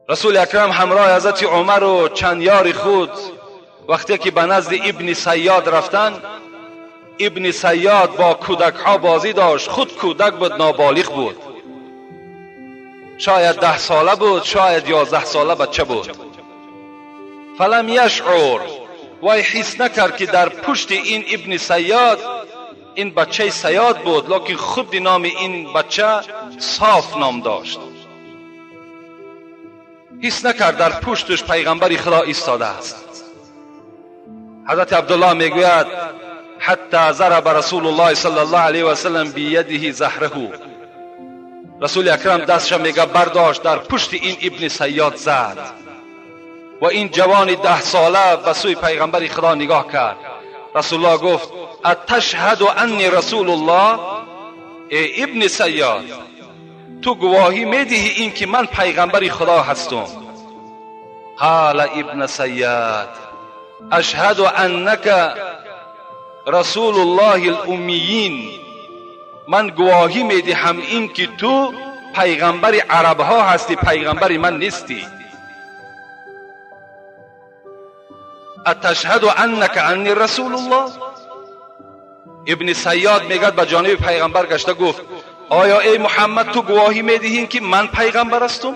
رسول اکرم همراه حضرت عمر و چند یار خود وقتی که به نزد ابن صیاد رفتن، ابن صیاد با کودک ها بازی داشت. خود کودک بود، نابالغ بود، شاید 10 ساله بود، شاید 11 ساله بچه بود. فلم یشعر، وی حس نکرد که در پشت این ابن صیاد این بچه صیاد بود، لکن خود نام این بچه صاف نام داشت. حس نکرد در پشتش پیغمبر خدا ایستاده است. حضرت عبدالله میگوید حتی ضرب رسول الله صلی الله علیه و سلم بیده زهره. رسول اکرم دستش میگه برداشت، در پشت این ابن صیاد زد و این جوان 10 ساله به سوی پیغمبر خدا نگاه کرد. رسول الله گفت اتشهد انی رسول الله؟ ای ابن صیاد، تو گواهی میدهی این که من پیغمبر خدا هستم؟ قال ابن صیاد اشهد انک رسول الله الامیین. من گواهی میدهم این که تو پیغمبر عرب ها هستی، پیغمبر من نیستی. اتشهد انک انی رسول الله؟ ابن صیاد میگد به جانب پیغمبر گشته گفت آیا ای محمد تو گواهی میدهی که من پیغمبر هستم؟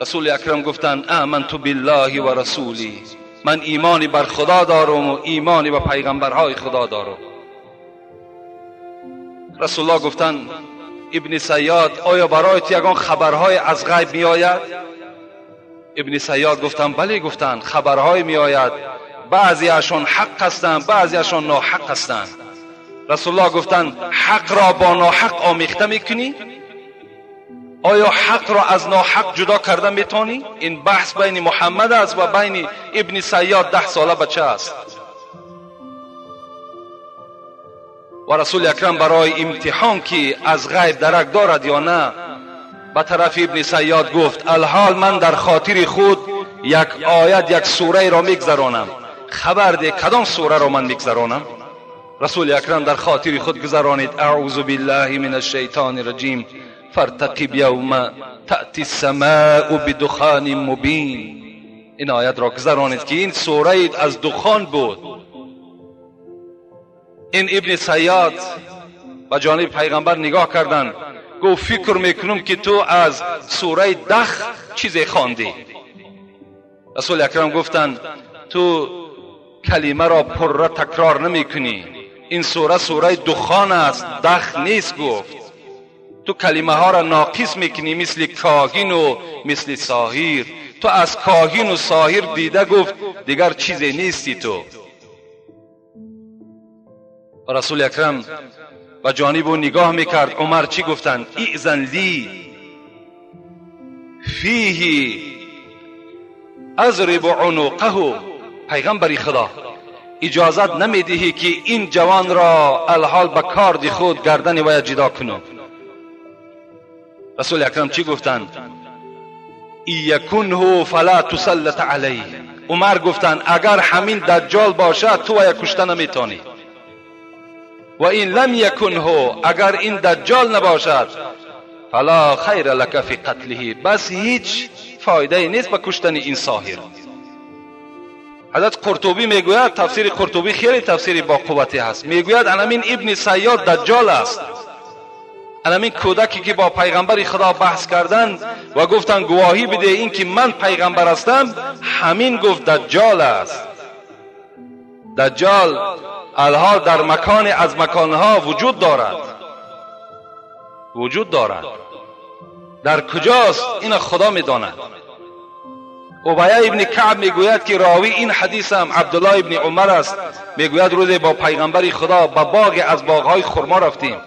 رسول اکرم گفتند آمنت بالله و رسولی، من ایمانی بر خدا دارم و ایمانی به پیغمبرهای خدا دارم. رسول الله گفتند ابن صیاد آیا برایت یگان خبرهای از غیب میآید؟ ابن صیاد گفتند بله. گفتند خبرهای میآید، بعضی اشان حق هستند، بعضی اشان ناحق هستند. رسول الله گفتند حق را با ناحق آمیخته میکنی؟ آیا حق را از ناحق جدا کرده میتونی؟ این بحث بین محمد است و بین ابن صیاد 10 ساله بچه است. و رسول اکرم برای امتحان که از غیب درک دارد یا نه به طرف ابن صیاد گفت الحال من در خاطر خود یک آیت، یک سوره را میگذرانم، خبر ده کدام سوره را من میگذرانم؟ رسول اکرم در خاطر خود گذرانید اعوذ بالله من الشیطان الرجیم فارتقب یوم تأتی السماء بدخان مبین. این آیت را گذرانید که این سوره از دخان بود. این ابن صیاد به جانب پیغمبر نگاه کردند، گفت فکر میکنم که تو از سوره دخ چیزی خواندی. رسول اکرم گفتند تو کلمه را پره تکرار نمیکنی، این سوره سوره دخان است، دخ نیست. گفت تو کلمه ها را ناقص میکنی، مثل کاهن و مثل ساحر. تو از کاهن و ساحر دیده گفت دیگر چیزی نیستی تو. رسول اکرم به جانب او نگاه میکرد. عمر چی گفتند؟ ایذن لی فیه اضرب عنقه. پیغمبر خدا اجازت نمیدهی که این جوان را الحال به کارد خود گردن وی جدا کنم. رسول اکرم چی گفتند؟ یکنه فلا تسلط علیه. عمر گفتند اگر همین دجال باشد تو وی کشته نمیتونی، و این لم یکنه، اگر این دجال نباشد فلا خیر لک فی قتله، بس هیچ فایده نیست به کشتن این ساحر. حضرت قرطبی میگوید، تفسیر قرطبی خیلی تفسیری با قوتی هست، میگوید همین ابن صیاد دجال است. همین کودکی که با پیغمبر خدا بحث کردن و گفتن گواهی بده این که من پیغمبر هستم، همین گفت دجال است. دجال الحال در مکان از مکانها وجود دارد، وجود دارد. در کجاست این خدا میداند. ابی ابن کعب میگوید که راوی این حدیث هم عبدالله ابن عمر است، میگوید روزی با پیغمبر خدا به باغ از باغهای خرما رفتیم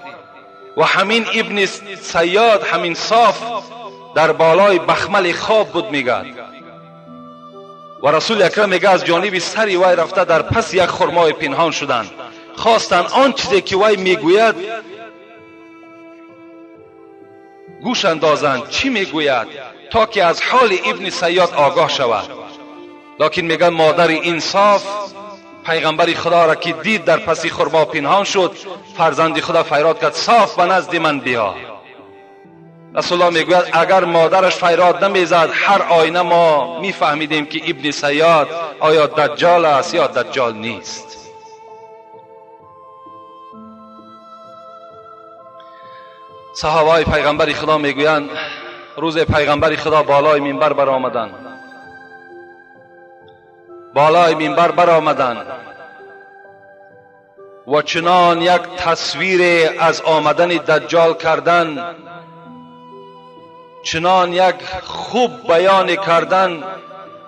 و همین ابن صیاد، همین صاف در بالای بخمل خواب بود. میگد و رسول اکرم میگه از جانب سری وی رفته در پس یک خرمای پنهان شدند، خواستند آن چیزی که وی میگوید گوش اندازند چی میگوید تا که از حال ابن صیاد آگاه شود. لکن میگن مادر انصاف پیغمبر خدا را که دید در پس خرما پنهان شد، فرزند خدا فریاد کرد صاف به نزد من بیا. رسول الله میگوید اگر مادرش فریاد نمیزد هر آینه ما میفهمیدیم که ابن صیاد آیا دجال است یا دجال نیست. صحابه های پیغمبر خدا میگویند روز پیغمبر خدا بالای منبر برآمدند، بالای منبر برآمدند و چنان یک تصویر از آمدن دجال کردن، چنان یک خوب بیان کردن،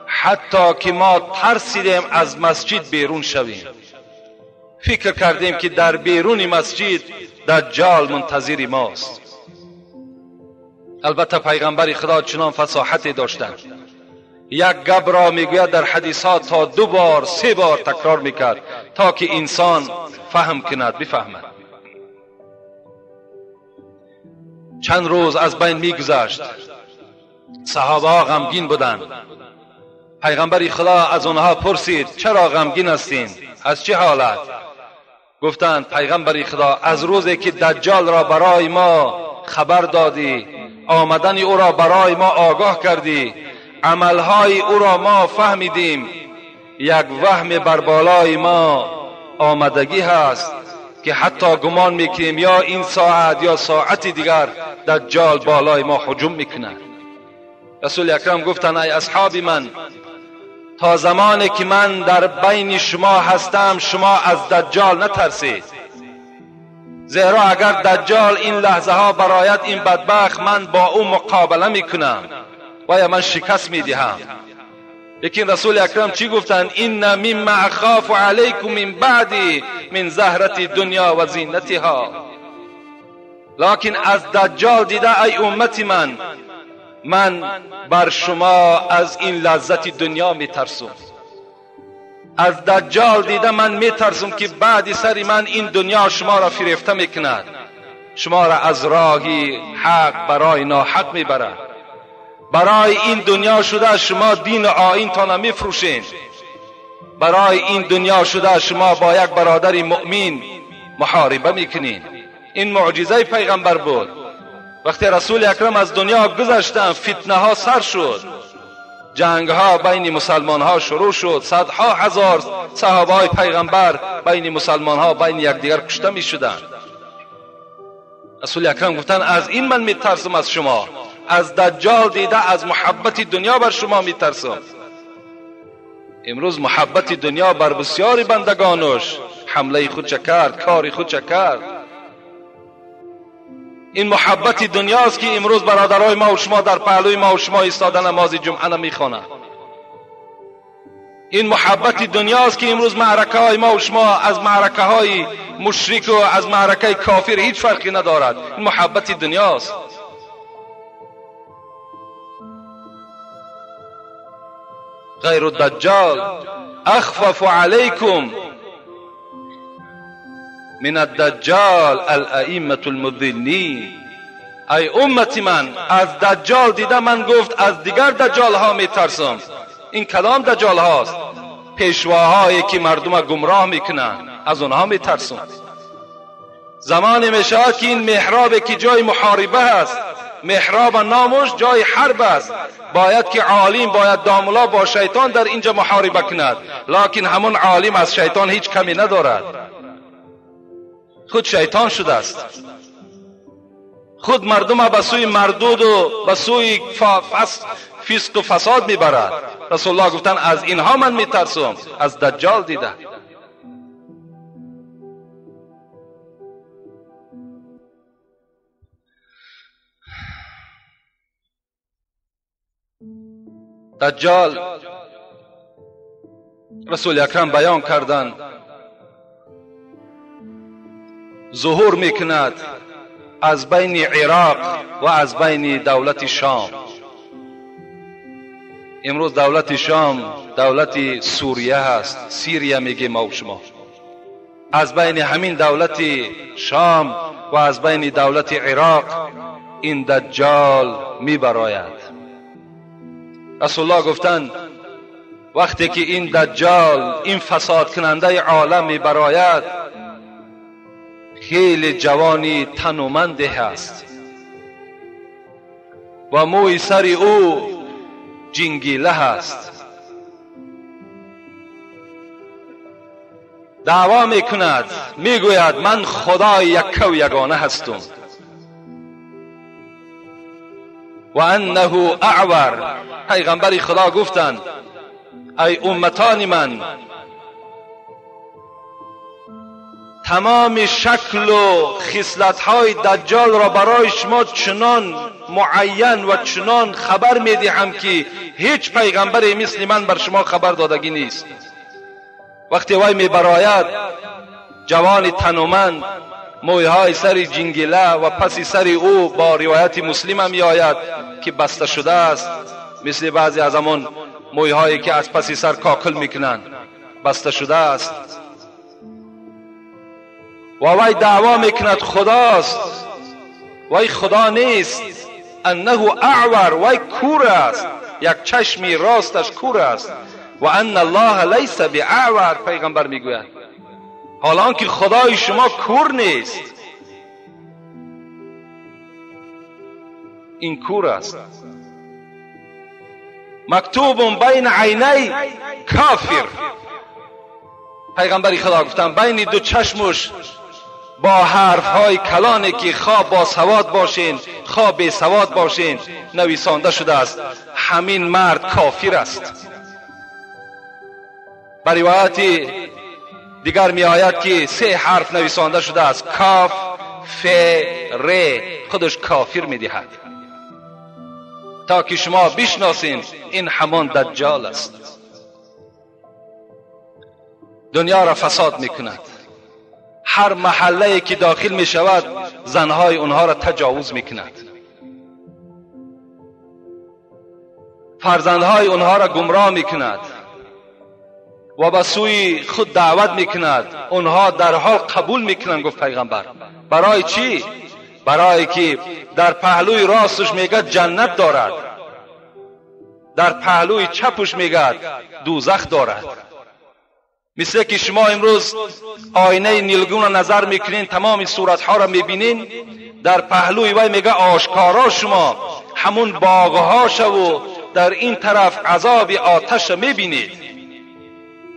حتی که ما ترسیدیم از مسجد بیرون شویم. فکر کردیم که در بیرون مسجد دجال منتظر ماست. البته پیغمبر خدا چنان فصاحتی داشتند، یک گپ را میگوید در حدیثات تا 2 بار 3 بار تکرار میکرد تا که انسان فهم کند، بفهمد. چند روز از بین میگذشت، صحابه ها غمگین بودند. پیغمبر خدا از آنها پرسید چرا غمگین هستین؟ از چه حالت؟ گفتند پیغمبر خدا از روزی که دجال را برای ما خبر دادی، آمدن او را برای ما آگاه کردی، عملهای او را ما فهمیدیم، یک وهم بر بالای ما آمدگی هست که حتی گمان میکنیم یا این ساعت یا ساعت دیگر دجال بالای ما هجوم میکند. رسول اکرم گفتند ای اصحاب من، تا زمانی که من در بین شما هستم شما از دجال نترسید، زیرا اگر دجال این لحظه ها برایت این بدبخت، من با او مقابله میکنم و یا من شکست میدهم. لیکن رسول اکرم چی گفتند؟ این مما اخاف علیکم من بعدی من زهرت دنیا و زینتها. لکن از دجال دیده ای امت من، من بر شما از این لذت دنیا میترسم. از دجال دیده من میترسم که بعد سر من این دنیا شما را فریفته میکند، شما را از راه حق برای ناحق میبرد. برای این دنیا شده شما دین و آیین تان میفروشین، برای این دنیا شده شما با یک برادر مؤمن محاربه میکنین. این معجزه پیغمبر بود. وقتی رسول اکرم از دنیا گذشتن فتنه ها سر شد، جنگ ها بین مسلمان ها شروع شد، صدها هزار صحابه های پیغمبر بین مسلمان ها بین یکدیگر کشته می شدند. رسول اکرم گفتن از این من میترسم از شما، از دجال دیده از محبت دنیا بر شما میترسم. امروز محبت دنیا بر بسیاری بندگانش حمله خود چه کرد، کار خود چه کرد. این محبت دنیاست که امروز برادرای ما و شما در پهلوی ما و شما ایستاده نماز جمعه نمیخوانند. این محبت دنیاست که امروز معرکه های ما و شما از معرکه های مشرک و از معرکه کافر هیچ فرقی ندارد. این محبت دنیاست. غیر الدجال اخفف علیکم من الدجال الائمة المضلین. ای امت من، از دجال دیده من گفت از دیگر دجال ها میترسم. این کلام دجال هاست، پیشواهایی که مردم گمراه میکنن، از اونها میترسم. زمانی میشود که این محراب که جای محاربه است، محراب نامش جای حرب است، باید که عالم، باید داملا با شیطان در اینجا محاربه کند، لکن همون عالم از شیطان هیچ کمی ندارد، خود شیطان شده است. خود مردم به سوی مردود و به سوی فسق و فساد میبرد. رسول الله گفتن از اینها من میترسم، از دجال دیده. دجال رسول اکرم بیان کردند ظهور میکند از بین عراق و از بین دولت شام. امروز دولت شام دولت سوریه هست، سیریه میگیم ما و شما. از بین همین دولت شام و از بین دولت عراق این دجال میبراید. رسول الله گفتند وقتی که این دجال، این فساد کننده عالم میبراید، خیلی جوانی تنومند هست و موی سر او جنگیله هست. دعوا میکند، میگوید من خدای یک و یگانه هستم. و انه اعور. پیغمبر خدا گفتند ای امتان من، تمام شکل و خصلت‌های دجال را برای شما چنان معین و چنان خبر میدهم که هیچ پیغمبری مثل من بر شما خبر دادگی نیست. وقتی وی میبراید، جوان تنومند، مویهای سر جنگیله و پس سر او با روایت مسلم هم میآید که بسته شده است، مثل بعضی از همان مویهایی که از پس سر کاکل میکنند، بسته شده است. و وی دعوا میکند خداست، وی خدا نیست. انه اعور، وی کور است، یک چشمی راستش کور است. و ان الله لیس باعور، پیغمبر میگوید حالا آنکه خدای شما کور نیست، این کور است. مکتوب بین عینی کافر. پیغمبر خدا گفتن بین دو چشمش با حرف های کلانی که خواه با سواد باشین خواه بی سواد باشین نویسانده شده است، همین مرد کافر است. بر روایت دیگر می آید که 3 حرف نویسانده شده است، کاف ف ر، خودش کافر می دهد، تا که شما بشناسین این همان دجال است. دنیا را فساد می کند. هر محله که داخل می شود زنهای اونها را تجاوز می کند، فرزندهای اونها را گمراه می کند و به سوی خود دعوت می کند. اونها در حال قبول می کنند. گفت پیغمبر برای چی؟ برای که در پهلوی راستش میگه جنت دارد، در پهلوی چپش میگه دوزخ دارد. مثل که شما امروز آینه نیلگون را نظر میکنین، تمام صورتها را میبینین، در پهلوی وی میگه آشکارا شما همون باغها و در این طرف عذاب آتش را میبینید.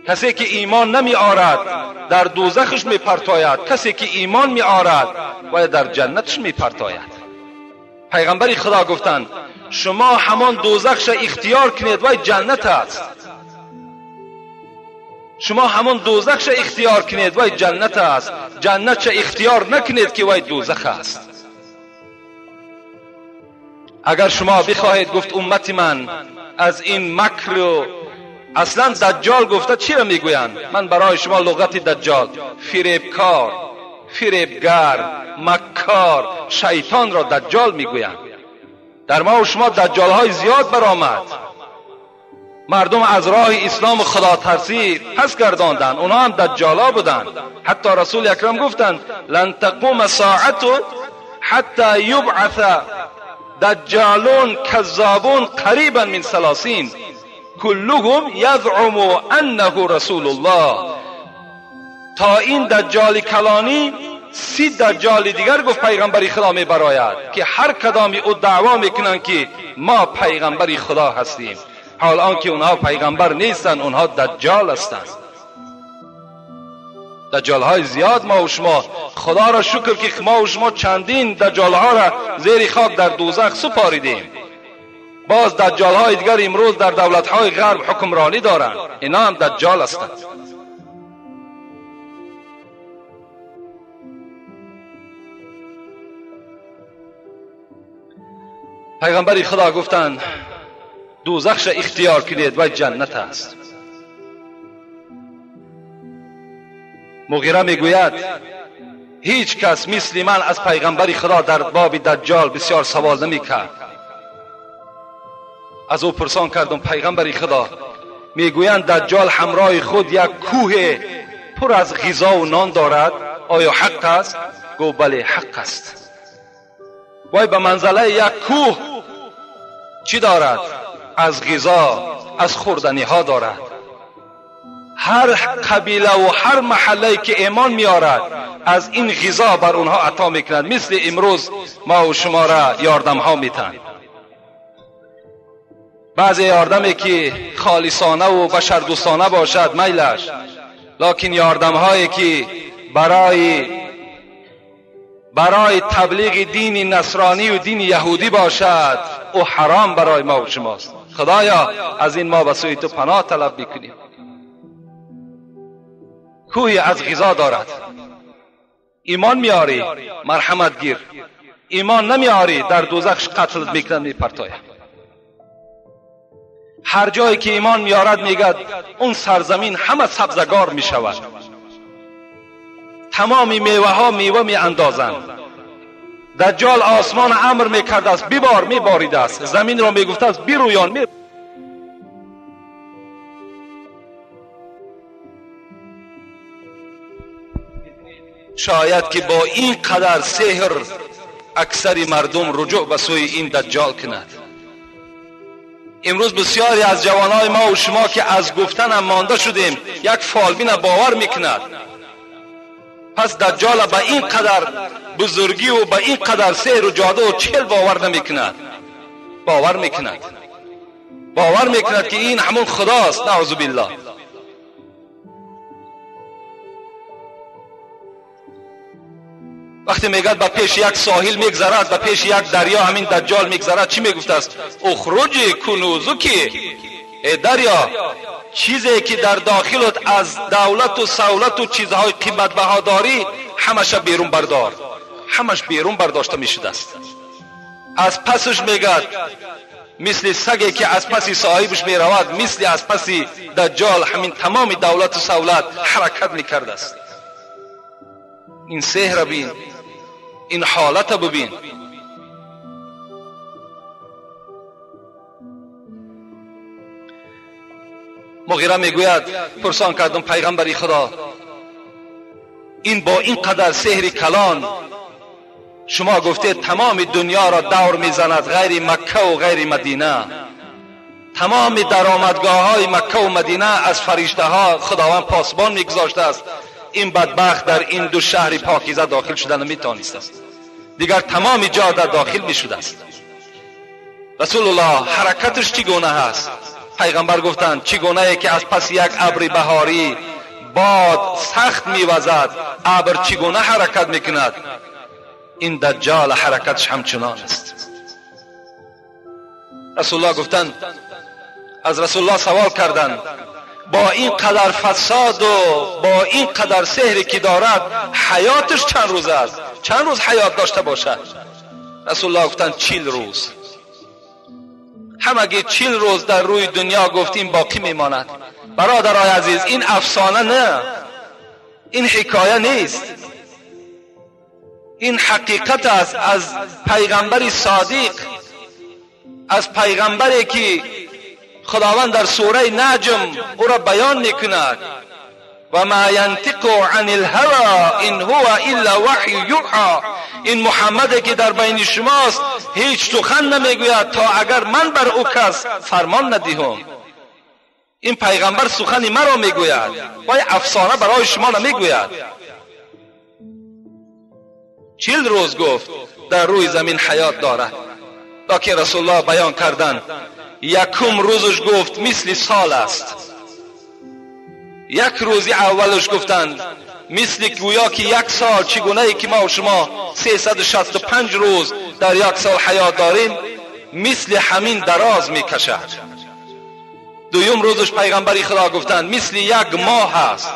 کسی که ایمان نمی آرد در دوزخش میپرتاید، کسی که ایمان می آرد و در جنتش میپرتاید. پیغمبر خدا گفتند شما همان دوزخش اختیار کنید و جنت است. شما همان دوزخش اختیار کنید و جنت است، جنت اختیار نکنید که وی دوزخ است. اگر شما بخواهید، گفت امت من، از این مکر و اصلا دجال گفته چی را میگویند؟ من برای شما لغت دجال، فریبکار، فریبگر، مکار، شیطان را دجال میگویند. در ما و شما دجال های زیاد برآمد. مردم از راه اسلام و خدا ترسی پس گرداندند، اونها هم دجالا بودند. حتی رسول اکرم گفتند لن تقوم ساعت حتی یبعث دجالون کذابون قریبا من 30 کلهم یزعم انه رسول الله. تا این دجال کلانی 30 دجال دیگر گفت پیغمبر خدا می براید که هر کدامی او دعوا میکنند که ما پیغمبر خدا هستیم، حال آنکه اونها پیغمبر نیستند، اونها دجال هستند. دجال های زیاد ما و شما، خدا را شکر که ما و شما چندین دجال ها را زیر خاک در دوزخ سپاریدیم. باز دجال های دیگر امروز در دولت های غرب حکمرانی دارند، اینا هم دجال هستند. پیغمبر خدا گفتند دوزخش اختیار کنید و جنت است. مغیره میگوید هیچ کس مثل من از پیغمبر خدا در باب دجال بسیار سوال نمیکرد. از او پرسان کردم پیغمبر خدا، میگویند دجال همراه خود یک کوه پر از غذا و نان دارد، آیا حق است؟ گفت بله حق است. وای به منزله یک کوه چی دارد؟ از غذا، از خوردنی ها دارد. هر قبیله و هر محله که ایمان میارد از این غذا بر اونها عطا میکند. مثل امروز ما و شما را یاردم ها میتن. بعضی یاردمی که خالصانه و بشردوستانه باشد میلش، لکن یاردم هایی که برای تبلیغ دین نصرانی و دین یهودی باشد او حرام برای ما و شماست. خدایا از این ما به سوی تو پناه طلب میکنیم. کوهی از غذا دارد. ایمان میاری مرحمت گیر، ایمان نمیاری در دوزخش قتل میکنند، میپرتاید. هر جایی که ایمان میارد میگد اون سرزمین همه سبزگار میشود، تمام میوه ها میوه می اندازند. دجال آسمان امر میکرد است بیبار، میبارید است. زمین را میگفت است بیرویان، می شاید که با این قدر سحر اکثر مردم رجوع به سوی این دجال کند. امروز بسیاری از جوانای ما و شما که از گفتن هم مانده شدیم یک فالبین باور میکند. پس دجال به این قدر بزرگی و به این قدر سحر و جادو و چل باور نمیکند. باور میکند، باور میکند که این همون خداست. نعوذ بالله. وقتی میگد به پیش یک ساحل میگذرد، به پیش یک دریا همین دجال میگذرد، چی میگفت است؟ اخرج کنوزکی، ای دریا، چیزی که در داخلت از دولت و سولت و چیزهای قیمت بها داری همش بیرون بردار. همش بیرون برداشته میشده است. از پسش میگد مثل سگی که از پس صاحبش میرود، مثل از پس دجال همین تمام دولت و سولت حرکت میکرده است. این سحر بین، این حالت ببین. مغیره میگوید پرسان کردم پیغمبری خدا، این با این قدر سحر کلان شما گفته تمام دنیا را دور میزند غیر مکه و غیر مدینه، تمام درآمدگاه های مکه و مدینه از فرشته ها خداوند پاسبان میگذاشته است، این بدبخت در این دو شهر پاکیزه داخل شدن نمیتوانست است، دیگر تمام جا در داخل میشده است. رسول الله حرکتش چگونه هست؟ پیغمبر گفتند چگونه که از پس یک ابر بهاری باد سخت میوزد، ابر چگونه حرکت میکند، این دجال حرکتش همچنان است. رسول الله گفتند، از رسول الله سوال کردند با این قدر فساد و با این قدر سحری که دارد حیاتش چند روز است؟ چند روز حیات داشته باشد؟ رسول الله گفتند 40 روز. همگی 40 روز در روی دنیا گفتیم باقی میماند. برادرای عزیز، این افسانه نه، این حکایه نیست، این حقیقت است از پیغمبر صادق، از پیغمبری که خداوند در سوره نجم او را بیان میکند: و ما ینطق عن الهوى ان هو الا وحی یوحی. این محمد که در بین شماست هیچ سخن نمیگوید تا اگر من بر او کس فرمان ندهم. این پیغمبر سخن مرا میگوید و افسانه برای شما نمیگوید. 40 روز گفت در روی زمین حیات دارد، لکن رسول الله بیان کردند یکم روزش گفت مثل سال است. یک روزی اولش گفتند مثل گویا که یک سال، چگونه ای که ما و شما 365 روز در یک سال حیات داریم، مثل همین دراز میکشد. دویم روزش پیغمبری خدا گفتند مثل یک ماه است.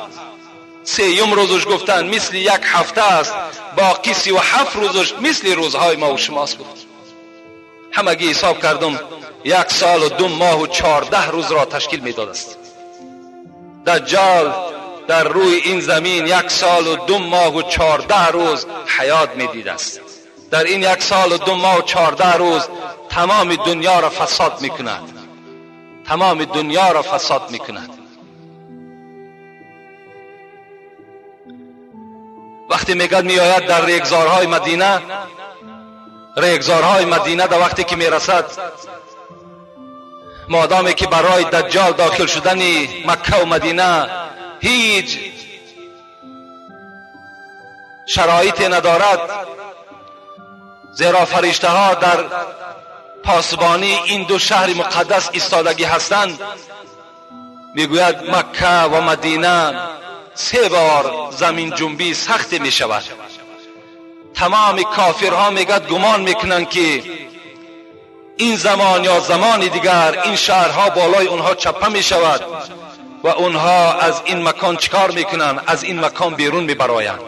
سیوم روزش گفتند مثل یک هفته است. باقی 37 روزش مثل روزهای ما و شماست. گفت همگی حساب کردم 1 سال و 2 ماه و 14 روز را تشکیل میداد است. دجال در روی این زمین 1 سال و 2 ماه و 14 روز حیات میدید است. در این 1 سال و 2 ماه و 14 روز تمام دنیا را فساد میکند، تمام دنیا را فساد میکند. وقتی میگد میآید در ریگزارهای مدینه، ریگزارهای مدینه در وقتی که میرسد مادامی که برای دجال داخل شدن مکه و مدینه هیچ شرایطی ندارد، زیرا فرشته ها در پاسبانی این دو شهر مقدس ایستادگی هستند. میگوید مکه و مدینه 3 بار زمین جنبی سخت می شود. تمام کافرها میگد گمان میکنند که این زمان یا زمان دیگر این شهرها بالای اونها چپه می شود و اونها از این مکان چکار میکنند؟ از این مکان بیرون میبرایند.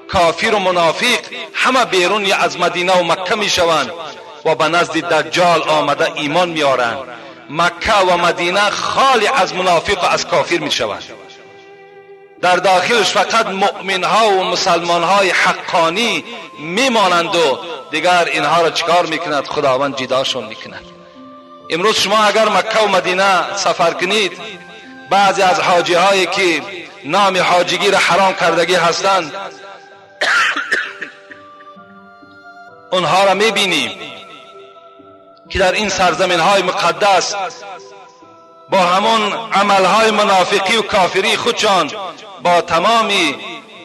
کافر و منافق همه بیرون یا از مدینه و مکه میشوند و به نزد دجال آمده ایمان میارند. مکه و مدینه خالی از منافق و از کافر میشوند. در داخلش فقط مؤمن ها و مسلمان های حقانی میمانند و دیگر اینها را چکار میکند؟ خداوند جداشون میکند. امروز شما اگر مکه و مدینه سفر کنید، بعضی از حاجی هایی که نام حاجیگی را حرام کردگی هستند اونها را میبینیم که در این سرزمین های مقدس با همون عملهای منافقی و کافری خودشان با تمامی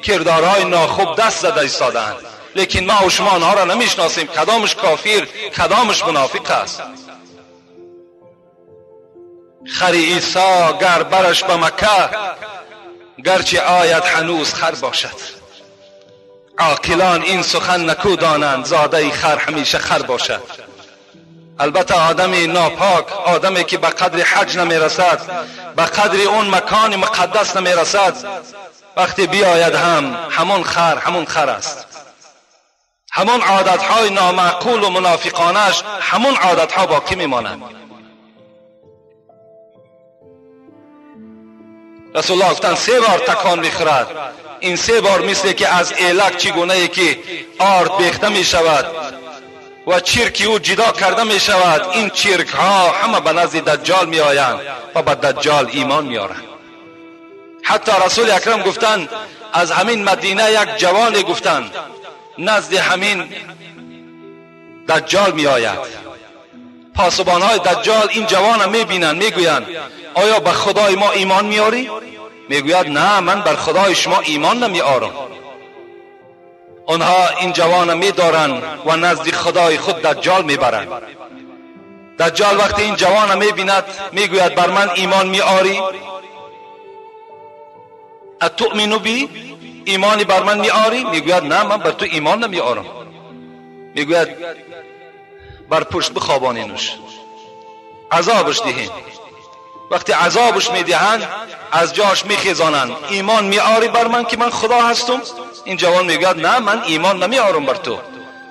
کردارهای ناخوب دست زده ایستادند. لیکن ما و شما آنها را نمیشناسیم، کدامش کافر کدامش منافق است. خر عیسی گر برش به مکه، گرچه آید هنوز خر باشد. عاقلان این سخن نکو دانند، زاده خر همیشه خر باشد. البته آدم ناپاک، آدمی که به قدر حج نمیرسد، به قدر اون مکان مقدس نمیرسد، وقتی بیاید هم همون خر همون خر است. همون عادتهای نامعقول و منافقانش همون عادتها باقی میماند. رسول الله گفتند 3 بار تکان میخورد. این 3 بار مثل که از ایلک چگونه ای که آرد بیخته میشود و چرکی او جدا کرده می شود، این چرک ها همه به نزد دجال می آیند و به دجال ایمان می آرند. حتی رسول اکرم گفتند از همین مدینه یک جوانی گفتند نزد همین دجال می آید. پاسبان های دجال این جوان می بینند، می گویند آیا به خدای ما ایمان می آری؟ می گوید نه، من بر خدای شما ایمان نمی آرم. آنها این جوان می دارند و نزد خدای خود دجال می برند. دجال وقتی این جوان می بیند می گوید بر من ایمان می آری؟ اتؤمن بی؟ ایمانی بر من می آری؟ می گوید نه، من بر تو ایمان نمی آرم. می گوید بر پشت بخوابانینش، عذابش دهین. وقتی عذابش می دهند از جاش می خیزانند. ایمان می آری بر من که من خدا هستم؟ این جوان میگوید نه، من ایمان نمی آرم بر تو،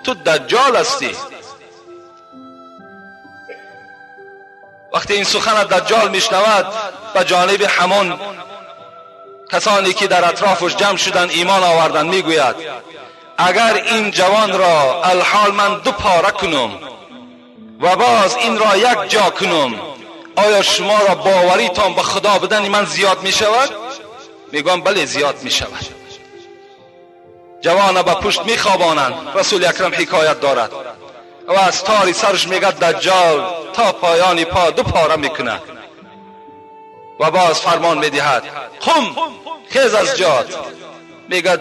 تو دجال هستی. وقتی این سخن دجال میشنود به جانب همان کسانی که در اطرافش جمع شدن ایمان آوردن میگوید اگر این جوان را الحال من 2 پاره کنم و باز این را یک جا کنم، آیا شما را باوریتان به خدا بدن من زیاد می شود؟ میگم بله، زیاد می شود. جوان به پشت می خوابانند. رسول اکرم حکایت دارد و از تاری سرش میگه دجال تا پایان پا 2 پاره میکند و باز فرمان میدهد قم، خیز از جات. میگه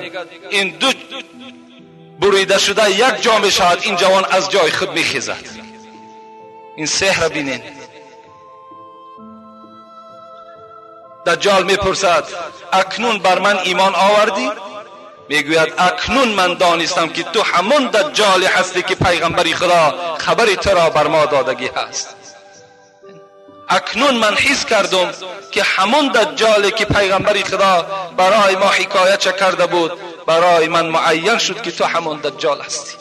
این 2 بریده شده یک جا میشود. این جوان از جای خود میخیزد. این سحر بینین. دجال میپرسد اکنون بر من ایمان آوردی؟ میگوید اکنون من دانستم که تو همون دجالی هستی که پیغمبر خدا خبری تو را بر ما دادگی هست. اکنون من حس کردم که همون دجالی که پیغمبر خدا برای ما حکایت کرده بود برای من معین شد که تو همون دجال هستی.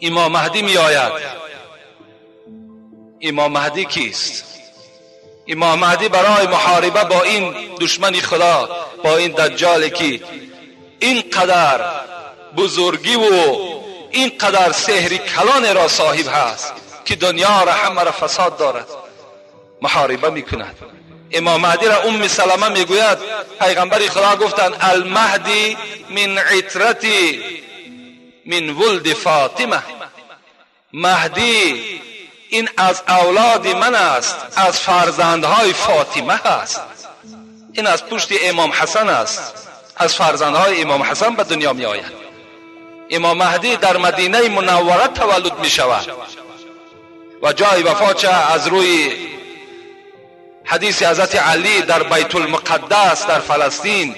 امام مهدی می آید. امام مهدی کیست؟ امام مهدی برای محاربه با این دشمن خدا، با این دجالی که اینقدر بزرگی و اینقدر سحر کلان را صاحب هست که دنیا را همه را فساد دارد، محاربه میکند. امام مهدی را ام سلمه میگوید پیغمبر خدا گفتند المهدی من عترتی من ولد فاطمه، مهدی این از اولاد من است، از فرزندهای فاطمه است. این از پشت امام حسن است، از فرزندهای امام حسن به دنیا می آید. امام مهدی در مدینه منوره تولد می شود و جای وفاتش از روی حدیث حضرت علی در بیت المقدس در فلسطین،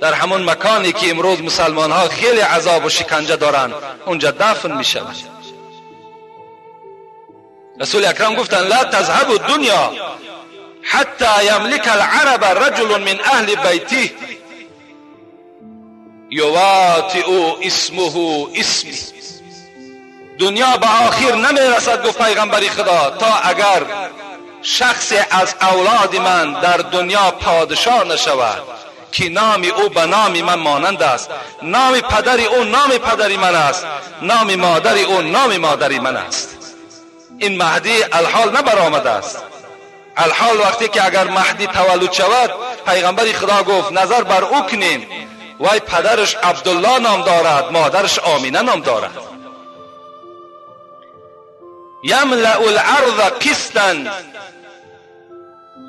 در همون مکانی که امروز مسلمان ها خیلی عذاب و شکنجه دارند، اونجا دفن می شود. رسول اکرم گفتند لا تذهب الدنیا حتی یملک العرب رجل من اهل بیته یواطئ اسمه اسمی. دنیا به آخر نمیرسد، گفت پیغمبر خدا، تا اگر شخص از اولاد من در دنیا پادشاه نشود که نام او به نام من مانند است، نام پدر او نام پدر من است، نام مادر او نام مادر من است. این مهدی الحال نبرآمده است. الحال وقتی که اگر مهدی تولد شود، پیغمبر خدا گفت نظر بر او کنیم، وای پدرش عبدالله نام دارد، مادرش آمینه نام دارد. یملأ الارض قسطا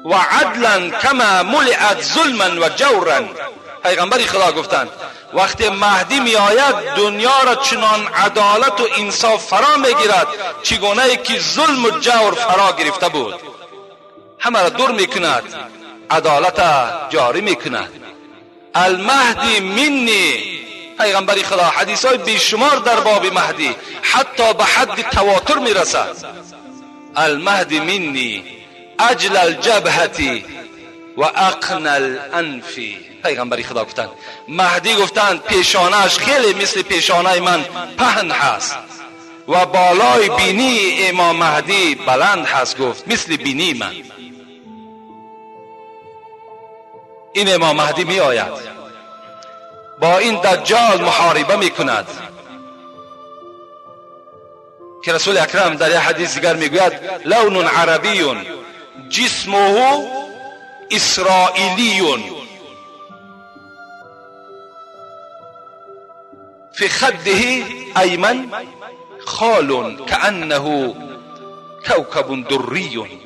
و عدلا کما ملئت ظلما و جورا. پیغمبر خدا گفتند وقتی مهدی می آید دنیا را چنان عدالت و انصاف فرا می گیرد چگونه که ظلم و جور فرا گرفته بود. همه را دور می کند، عدالت جاری می کند. المهدی منی، پیغمبر خدا حدیث های بیشمار در باب مهدی حتی به حد تواتر می رسد. المهدی منی اجل الجبهة و اقن الانف. پیغمبر خدا گفتند مهدی گفتند پیشانه‌اش خیلی مثل پیشانه من پهن هست و بالای بینی امام مهدی بلند هست، گفت مثل بینی من. این امام مهدی می آید با این دجال محاربه می کند که رسول اکرم در یک حدیث دیگر می گوید لون عربی جسمه اسرائیلی فی خده ایمن خال کأنه کوکب دری.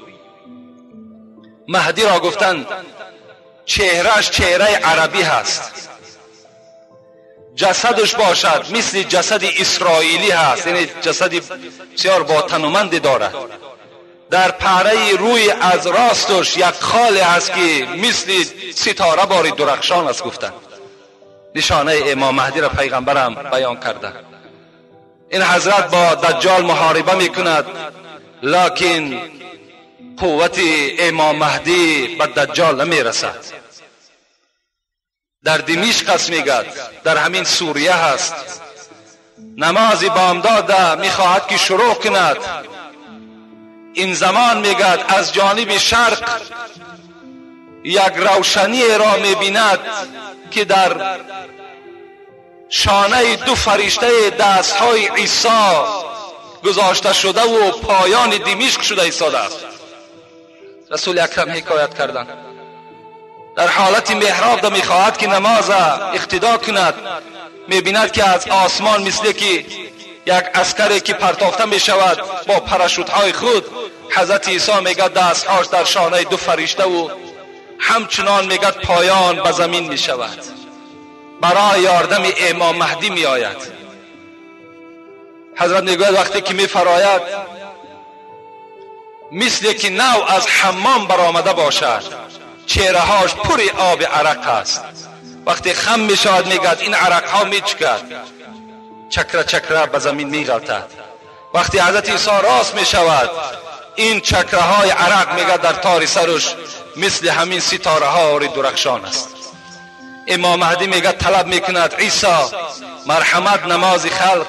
مهدی را گفتند چهرهش چهره عربی هست، جسدش باشد مثل جسد اسرائیلی هست، یعنی جسد بسیار با تنومند دارد. در پهره روی از راستش یک خال هست که مثل ستاره باری درخشان است. گفتند نشانه امام مهدی را پیغمبرم بیان کرده. این حضرت با دجال محاربه میکند، لکن قوت امام مهدی به دجال نمیرسد. در دمشق است میگد، در همین سوریه هست. نماز بامداد میخواهد که شروع کند. این زمان میگد از جانب شرق یک روشنی را میبیند که در شانه دو فرشته دستهای عیسی گذاشته شده و پایان دمشق شده ایستاده است. رسول اکرم حکایت کردند در حالت محراب میخواهد که نماز اقتدا کند، میبیند که از آسمان مثل که یک عسکری که پرتافته میشود با پراشوتهای خود، حضرت عیسی میگه دستهاش در شانه دو فرشته و همچنان میگه پایان به زمین میشود. برای یاردم امام مهدی میآید. حضرت میگوید وقتی که میفراید مثل که نو از حمام برآمده باشد، چهرههاش پر آب عرق است. وقتی خم میشود میگد این عرقها میچکد، چکره چکره به زمین میغلطد. وقتی حضرت عیسی راست میشود این چکره های عرق میگد در تار سرش مثل همین ستاره ها درخشان است. امام مهدی میگه طلب میکند عیسی مرحمت نماز خلق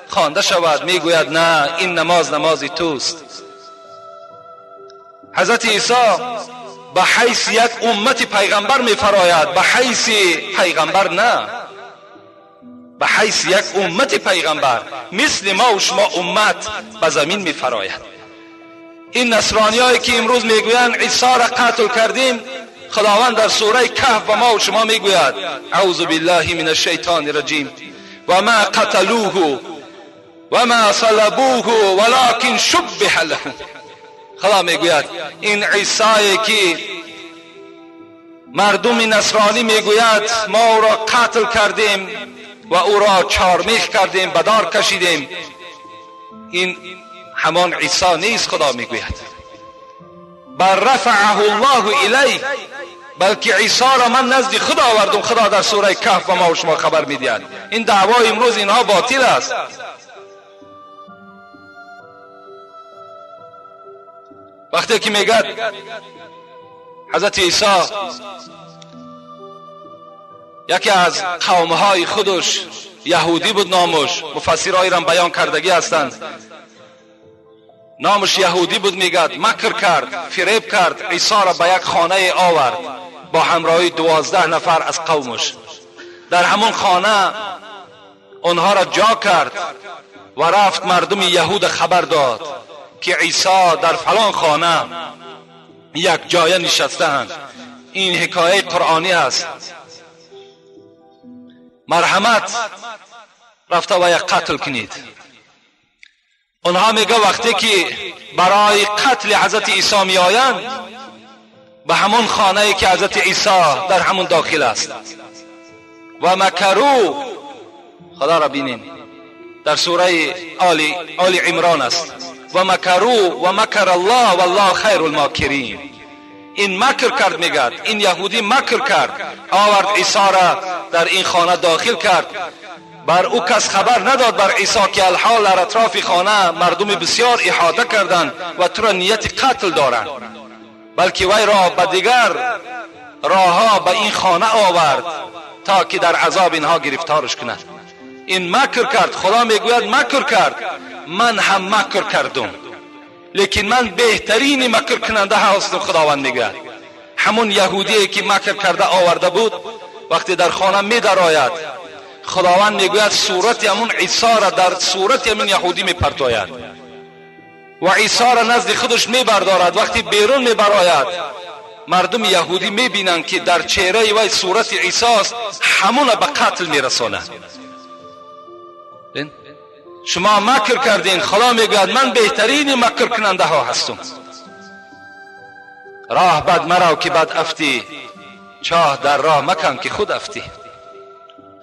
خوانده شود. میگوید نه، این نماز نماز توست. حضرت عیسی به حیث یک امت پیغمبر میفراید، به حیث پیغمبر نه، به حیث یک امت پیغمبر مثل ما و شما امت به زمین میفراید. این نصرانیایی که امروز میگویند عیسی را قتل کردیم، خداوند در سوره کهف به ما و شما میگوید اعوذ بالله من الشیطان الرجیم و ما قتلوه و ما صلبوه ولکن شبه لهم. خدا میگوید این عیسی که مردم نصرانی میگوید ما او را قتل کردیم و او را چارمیخ کردیم، به دار کشیدیم، این همان عیسی نیست. خدا میگوید بل رفعه الله الیه، بلکه عیسی را من نزد خدا آوردم. خدا در سوره کهف به ما و شما خبر میدهد. این دعوای امروز اینها باطل است. وقتی که میگد حضرت عیسی یکی از قومهای خودش یهودی بود، نامش مفسرهای را بیان کردگی هستند، نامش یهودی بود، میگد مکر کرد، فریب کرد، عیسی را به یک خانه آورد با همراهی 12 نفر از قومش. در همون خانه آنها را جا کرد و رفت مردم یهود خبر داد که عیسی در فلان خانه یک جایه نشسته‌اند. این حکایه قرآنی است. مرحمت رفته و یک قتل کنید. آنها میگه وقتی که برای قتل حضرت عیسی میآیند به همون خانه که حضرت عیسی در همون داخل است و مکرو، خدا را بینین در سوره آل عمران است، و مکرو و مکر الله والله خیر الماکرین. این مکر کرد، میگد این یهودی مکر کرد، آورد عیسی را در این خانه داخل کرد، بر او کس خبر نداد بر عیسی که الحال در اطراف خانه مردم بسیار احاطه کردند و تو را نیت قتل دارند، بلکه وی را به دیگر راهها به این خانه آورد تا که در عذاب اینها گرفتارش کند. این مکر کرد. خدا میگوید مکر کرد، من هم مکر کردم، لیکن من بهترین مکر کننده هستم. خداوند میگوید همون یهودی که مکر کرده آورده بود وقتی در خانه میدرآید، خداوند میگوید صورت همون عیسی را در صورت همون یهودی میپرتاید و عیسی را نزد خودش میبردارد. وقتی بیرون میبراید مردم یهودی میبینند که در چهره وی صورت عیسی است، همون به قتل میرساند. شما مکر کردین، خدا میگوید من بهترین مکر کننده ها هستم. راه بد مرو که بد افتی، چاه در راه مکن که خود افتی.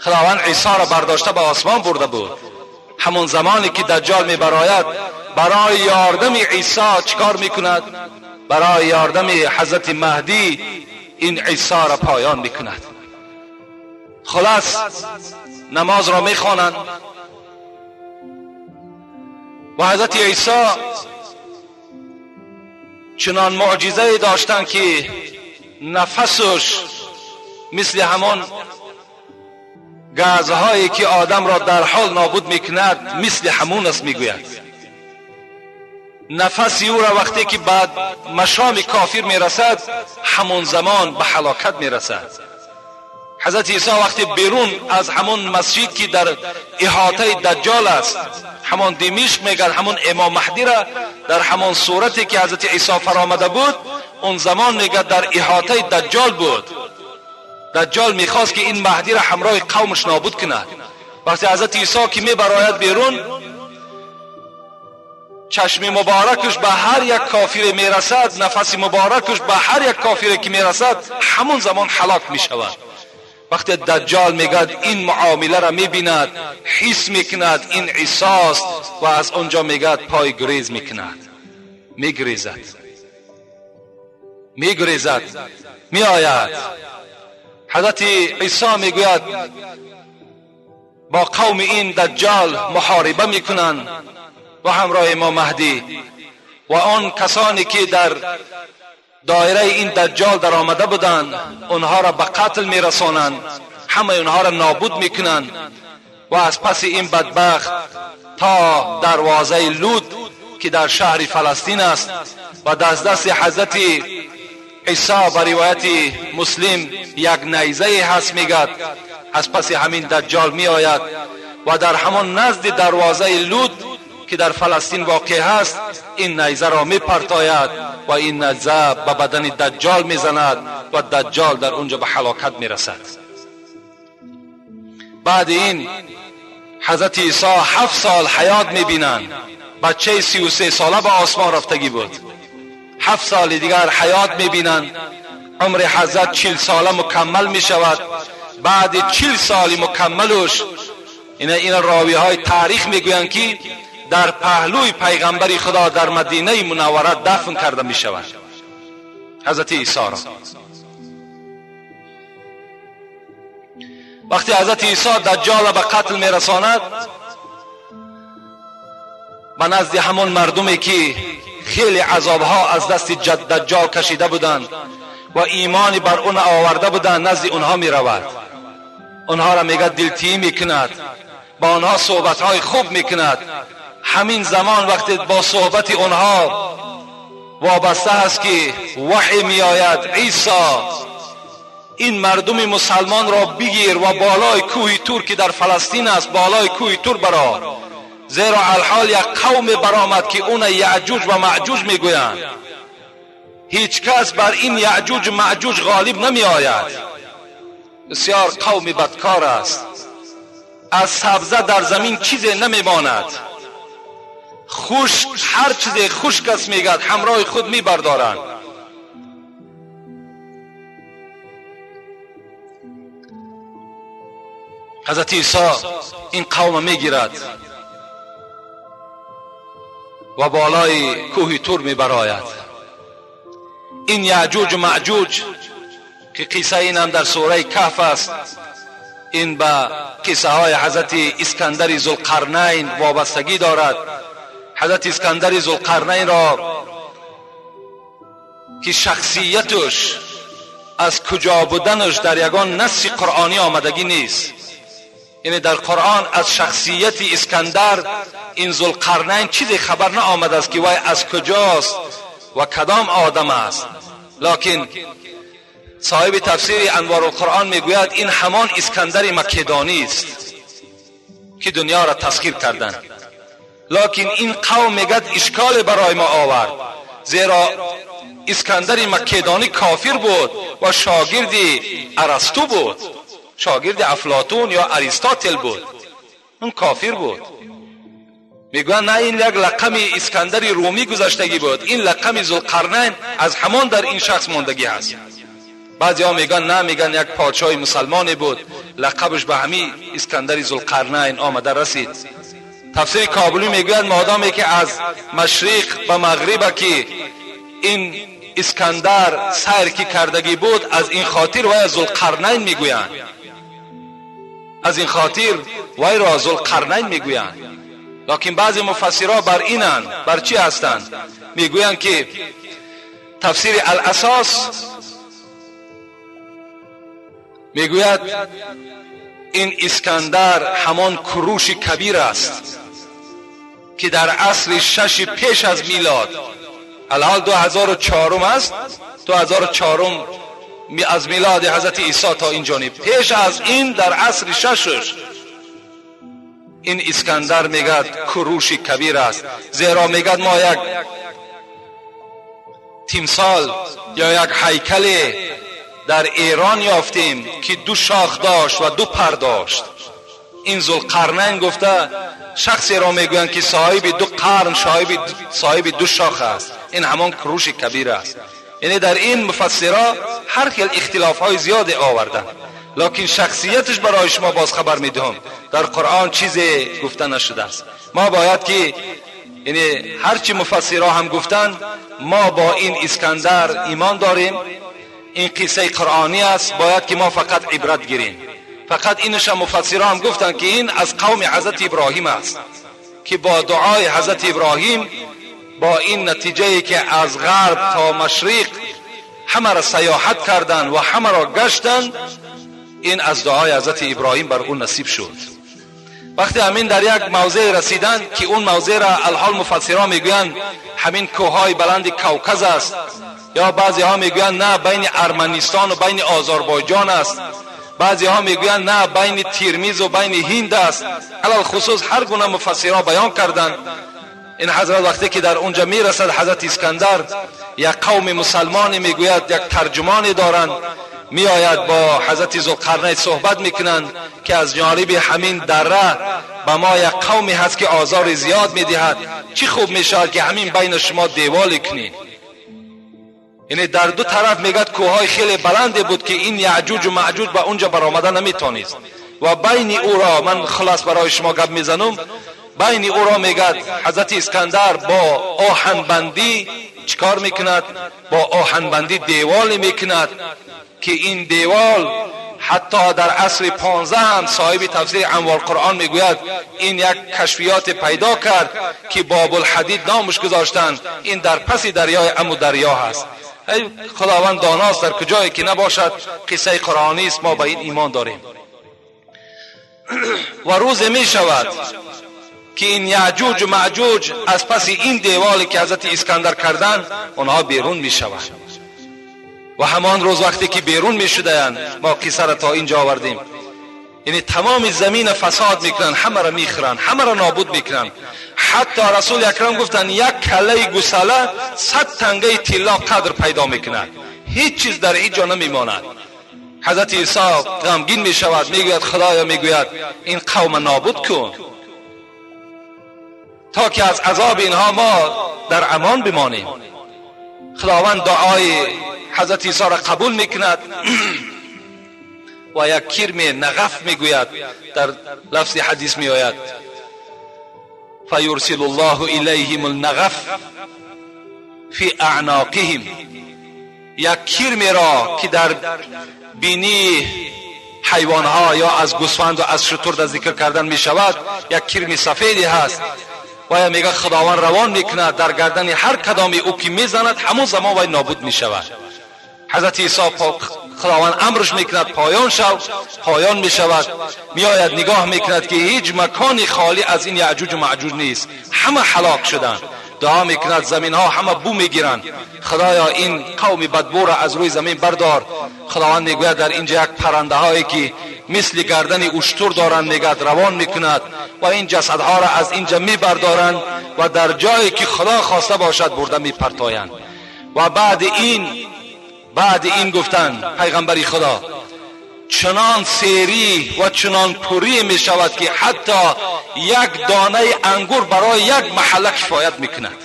خداوند عیسی را برداشته به آسمان برده بود. همون زمانی که دجال میبراید برای یاردم عیسی چیکار میکند؟ برای یاردم حضرت مهدی این عیسی را پایان میکند. خلاص نماز را میخوانند و حضرت عیسی چنان معجزه داشتند که نفسش مثل همان گازهایی که آدم را در حال نابود میکند مثل همون است. میگوید نفس او را وقتی که بعد مشام کافر میرسد همون زمان به هلاکت میرسد. حضرت عیسی وقتی بیرون از همون مسجد که در احاطه دجال است، همان دمشق میگن، همون امام مهدی را در همان صورتی که حضرت عیسی فرامده بود اون زمان میگه در احاطه دجال بود. دجال میخواست که این مهدی را همراه قومش نابود کند. وقتی حضرت عیسی که میبراید بیرون، چشم مبارکش به هر یک کافر میرسد، نفس مبارکش به هر یک کافر که میرسد همون زمان هلاک میشود. وقتی دجال میگد این معامله را میبیند، حس میکند این عیسی است و از آنجا میگد پای گریز میکند، میگریزد، میگریزد، میآید. حضرت عیسی میگوید با قوم این دجال محاربه میکنند و همراه امام مهدی و آن کسانی که در دایره این دجال در آمده بودند آنها را به قتل میرسانند، همه آنها را نابود میکنند و از پس این بدبخت تا دروازه لود که در شهر فلسطین است و دست حضرت عیسی به روایت مسلم یک نیزه هست، میگد از پس همین دجال میآید و در همان نزد دروازه لود که در فلسطین واقع هست این نیزه را میپرتاید و این نیزه به بدن دجال میزند و دجال در اونجا به هلاکت میرسد. بعد این حضرت عیسی 7 سال حیات میبینند. بچه 33 ساله به آسمان رفتگی بود. 7 سال دیگر حیات میبینند. عمر حضرت 40 ساله مکمل میشود. بعد 40 سال مکملش این راوی های تاریخ میگویند که در پهلوی پیغمبر خدا در مدینه منوره دفن کرده میشود حضرت عیسی را. وقتی حضرت عیسی دجال به قتل میرساند، به نزد همون مردمی که خیلی عذابها از دست دجال کشیده بودند و ایمانی بر اون آورده بودند، نزد اونها میرود. اونها را میگه دلتیمی میکند، با آنها صحبتهای خوب میکند. همین زمان وقتی با صحبت اونها وابسته است که وحی میآید، عیسی این مردم مسلمان را بگیر و بالای کوه تور که در فلسطین است، بالای کوه تور برا، زیرا الحال یک قوم برآمد که اون یعجوج و معجوج میگویند. هیچ کس بر این یعجوج و معجوج غالب نمی آید. بسیار قوم بدکار است. از سبزه در زمین چیزی نمیماند. خشک، هر چیز خشک است میگد همراه خود میبردارند. حضرت عیسی این قوم میگیرد و بالای کوه تور میبراید. این یعجوج و معجوج که قصه این هم در سوره کهف است، این به قصه های حضرت اسکندر ذوالقرنین وابستگی دارد. حضرت اسکندر ذوالقرنین را که شخصیتش از کجا بودنش در یگان نص قرآنی آمدگی نیست، یعنی در قرآن از شخصیت اسکندر این ذوالقرنین چیزی خبر نه آمده است که وی از کجاست و کدام آدم است. لکن صاحب تفسیر انوار القرآن میگوید این همان اسکندر مکدانی است که دنیا را تسخیر کردند. لکن این قوم میگد اشکال برای ما آورد، زیرا اسکندر مکدانی کافر بود و شاگرد ارسطو بود، شاگرد افلاطون یا اریستاتل بود، اون کافر بود. میگویند نه، این یک لقم اسکندر رومی گذشتگی بود، این لقم ذوالقرنین از همان در این شخص ماندگی هست. بعضی ها میگن نه، میگن یک پادشاه مسلمانی بود، لقبش به همی اسکندر ذوالقرنین آمده رسید. تفسیر کابلی میگوید مادامی که از مشرق به مغرب که این اسکندر سیر کی کردگی بود، از این خاطر وی ذوالقرنین میگویند، از این خاطر وی را ذوالقرنین میگویند. لکن بعضی مفسرها بر اینند، بر چی هستند؟ میگویند که تفسیر الاساس میگوید این اسکندر همان کروش کبیر است که در عصر 6 پیش از میلاد، الحال 2004 است، 2004 از میلاد حضرت عیسی تا این جانب، پیش از این در عصر 6 این اسکندر میگد کروش کبیر است، زیرا میگد ما یک تیمسال یا یک هیکل در ایران یافتیم که 2 شاخ داشت و 2 پر داشت. این ذوالقرنین گفته شخصی را میگویند که صاحب 2 قرن، صاحب 2 شاخ است، این همان کروش کبیر است. یعنی در این مفسرها هر خیل اختلاف های زیاد آوردن، لکن شخصیتش برای شما باز خبر میدهم در قرآن چیزی گفته نشده است. ما باید که یعنی هرچی مفسرها هم گفتن، ما با این اسکندر ایمان داریم، این قصه قرآنی است، باید که ما فقط عبرت گیریم. فقط اینش هم مفسرها هم گفتن که این از قوم حضرت ابراهیم است که با دعای حضرت ابراهیم با این نتیجه که از غرب تا مشرق همه را سیاحت کردن و همه را گشتن، این از دعای حضرت ابراهیم بر اون نصیب شد. وقتی همین در یک موضع رسیدن که اون موضع را الحال مفسرها میگویند همین کوههای بلند کوکز است، یا بعضی ها میگویند نه بین ارمنستان و بین آذربایجان است، بعضی ها میگویند نه بین تیرمیز و بین هند است. علل خصوص هر گونه مفسرها بیان کردند. این حضرت وقتی که در اونجا میرسد حضرت اسکندر، یک قوم مسلمانی میگوید یک ترجمانی دارند، میآید با حضرت ذوالقرنین صحبت میکنند که از جانب همین دره به ما یک قومی هست که آزار زیاد میدهد، چی خوب میشود که همین بین شما دیوال کنید. یعنی در دو طرف میگد کوههای خیلی بلند بود که این یعجوج و معجوج به اونجا برآمده نمیتونست و بین او را من خلاص برای شما گپ میزنم، بین او را میگد حضرت اسکندر با آهنبندی چیکار میکند؟ با آهنبندی دیوال میکند که این دیوال حتی در عصر 15 هم صاحب تفسیر انوار قرآن میگوید این یک کشفیات پیدا کرد که باب الحدید نامش گذاشتند، این در پس دریای امو دریا هست. ای خداوند داناست در کجایی که نباشد، قصه قرآنی است، ما به این ایمان داریم. و روز می شود که این یعجوج و معجوج از پس این دیوالی که حضرت اسکندر کردند آنها بیرون می شوند. و همان روز وقتی که بیرون می شدند، ما قصه را تا اینجا آوردیم، یعنی تمام زمین فساد میکنن، همه را میخورن، همه را نابود میکنن. حتی رسول اکرم گفتند یک کله گوساله 100 تنگه طلا قدر پیدا میکند، هیچ چیز در هیچ جا نمیماند. حضرت عیسی غمگین میشود، میگوید خدایا، میگوید این قوم نابود کن تا که از عذاب اینها ما در امان بمانیم. خداوند دعای حضرت عیسی را قبول میکند و یک کرم نغف میگوید، در لفظ حدیث میآید فیرسل الله الیهم النغف فی اعناقهم، یک کرم را که در بینی حیوانها یا از گوسفند و از شتر در ذکر کردن میشود، یک کرم سفیدی هست و میگه خداوند روان میکند در گردن هر کدامی او که میزند همون زمان وی نابود میشود. حضرت عیسی خداوند امرش میکند پایان شو، پایان میشود. میآید نگاه میکند که هیچ مکانی خالی از این یعجوج و معجوج نیست، همه هلاک شدند. دعا میکند زمین ها همه بو میگیرند، خدایا این قوم بدبو را از روی زمین بردار. خداوند میگوید در اینجا یک پرنده هایی که مثل گردن اشتر دارند میگد روان میکند و این جسدها را از اینجا میبردارند و در جایی که خدا خواسته باشد برده میپرتایند. و بعد این گفتن پیغمبری خدا چنان سیری و چنان پوری می شود که حتی یک دانه انگور برای یک محله کفایت میکند.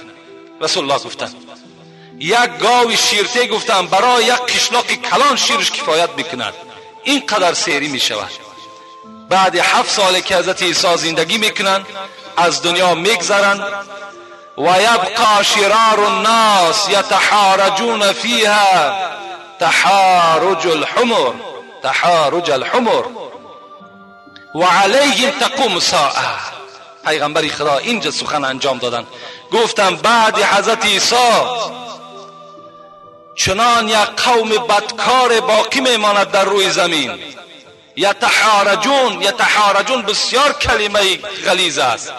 رسول الله گفتن یک گاو شیرته گفتن برای یک قشلاق کلان شیرش کفایت میکند. این قدر سیری می شود. بعد 7 سال که حضرت عیسی زندگی میکنند از دنیا میگذرند و یبقى شرار الناس یتحارجون فیها تحارج الحمر، تحارج الحمر و علیهم تقوم الساعه. پیغمبر خدا اینجا سخن انجام دادن، گفتم بعد حضرت عیسی چنان یک قوم بدکار باقی میماند در روی زمین. یتحارجون، یتحارجون بسیار کلمه غلیظ است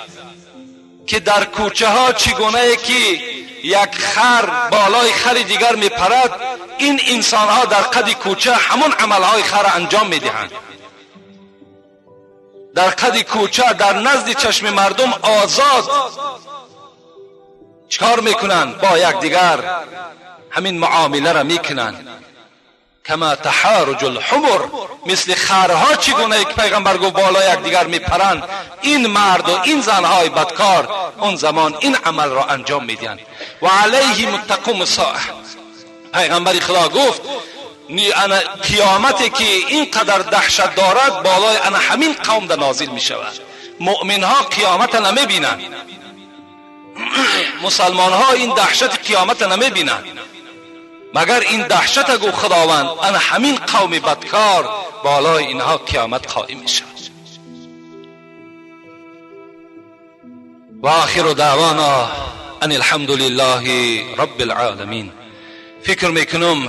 که در کوچه ها چگونه که یک خر بالای خر دیگر میپرد، این انسان ها در قد کوچه همون عملهای خر انجام میدهند. در قد کوچه در نزد چشم مردم آزاد چکار میکنند؟ با یک دیگر همین معامله را میکنند. کما تحارج الحمر، مثل خرها چگونه یک پیغمبر گفت بالا یک دیگر میپرند، این مرد و این زنهای بدکار اون زمان این عمل را انجام میدهند. و علیهم تقوم الساعه. پیغمبر خدا گفت قیامتی که اینقدر دهشت دارد بالای انا همین قوم در نازل میشود. مؤمن ها قیامت نمیبینند، مسلمان ها این دهشت قیامت نمیبینند، مگر این دهشت گو خداوند انا همین قوم بدکار بالای اینها قیامت قائم میشود. و آخر دعوانا ان الحمد لله رب العالمین. فکر میکنم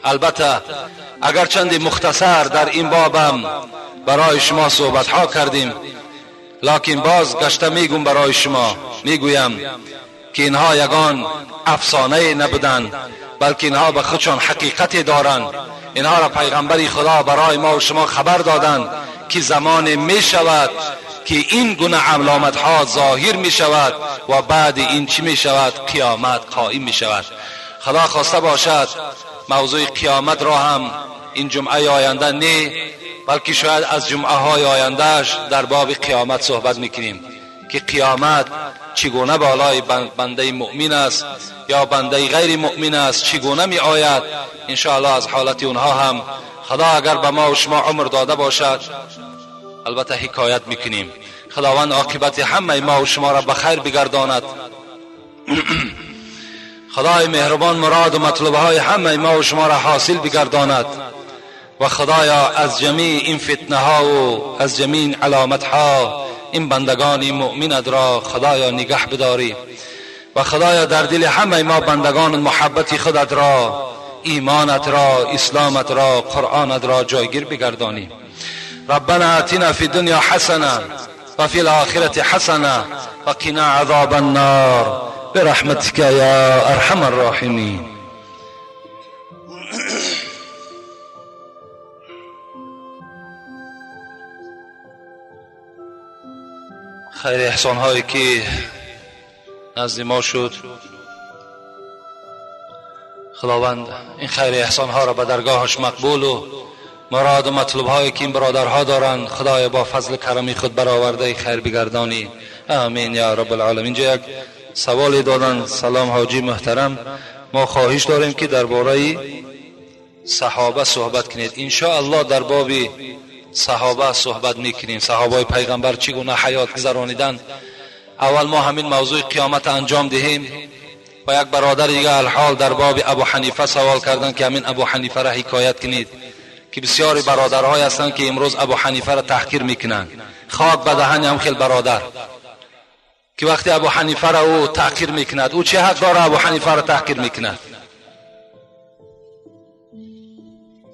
البته اگر چند مختصر در این بابم برای شما صحبت ها کردیم، لکن باز گشته میگم برای شما، میگویم که اینها یگان افسانه نبودند، بلکه اینها به خودشان حقیقت دارند. اینها را پیغمبر خدا برای ما و شما خبر دادند که زمان می شود که این گونه علامت ها ظاهر می شود و بعد این چی می شود؟ قیامت قائم می شود. خدا خواسته باشد موضوع قیامت را هم این جمعه آینده نه، بلکه شاید از جمعه های آیندهش در باب قیامت صحبت میکنیم که قیامت چگونه بالای بنده مؤمن است یا بنده غیر مؤمن است، چگونه می آید. انشاءالله از حالت اونها هم خدا اگر به ما و شما عمر داده باشد البته حکایت میکنیم. خداوند عاقبت همه ما و شما را به خیر بگرداند. خدای مهربان مراد و مطلوب های همه ما و شما را حاصل بگرداند و خدایا از جمیع این فتنه ها و از جمیع علامت ها این بندگان مؤمنت را خدایا نگه بداری و خدایا در دل همه ما بندگان محبت خودت را، ایمانت را، اسلامت را، قرآنت را جایگیر بگردانی. ربنا آتنا فی الدنیا حسنه و فی الآخرة حسنه و قنا عذاب النار برحمتك یا ارحم الراحمین. خیر احسان هایی که نزد ما شد، خداوند این خیر احسان ها را به درگاهش مقبول و مراد و مطلوب هایی که این برادرها دارند خدای با فضل کرمی خود برآورده خیر بگردانی. آمین یا رب العالمین. اینجا یک سوالی دادن. سلام حاجی محترم، ما خواهش داریم که درباره صحابه صحبت کنید. ان شاء الله در باب صحابه صحبت میکنیم، صحابه پیغمبر چگونه حیات گذرانیدند. اول ما همین موضوع قیامت انجام دهیم و یک برادر دیگه الحال در باب ابو حنیفه سوال کردن که همین ابو حنیفه را حکایت کنید که بسیاری برادرهای هستند که امروز ابو حنیفه را تحقیر میکنند. خاک به دهن هم خیلی برادر که وقتی ابو حنیفه را او تحقیر میکند، او چه حق داره ابو حنیفه را تحقیر میکند؟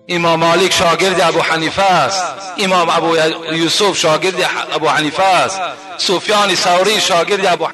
امام مالک شاگرد ابو حنیفه است، امام ابو یوسف شاگرد ابو حنیفه است، سفیان ثوری شاگرد ابو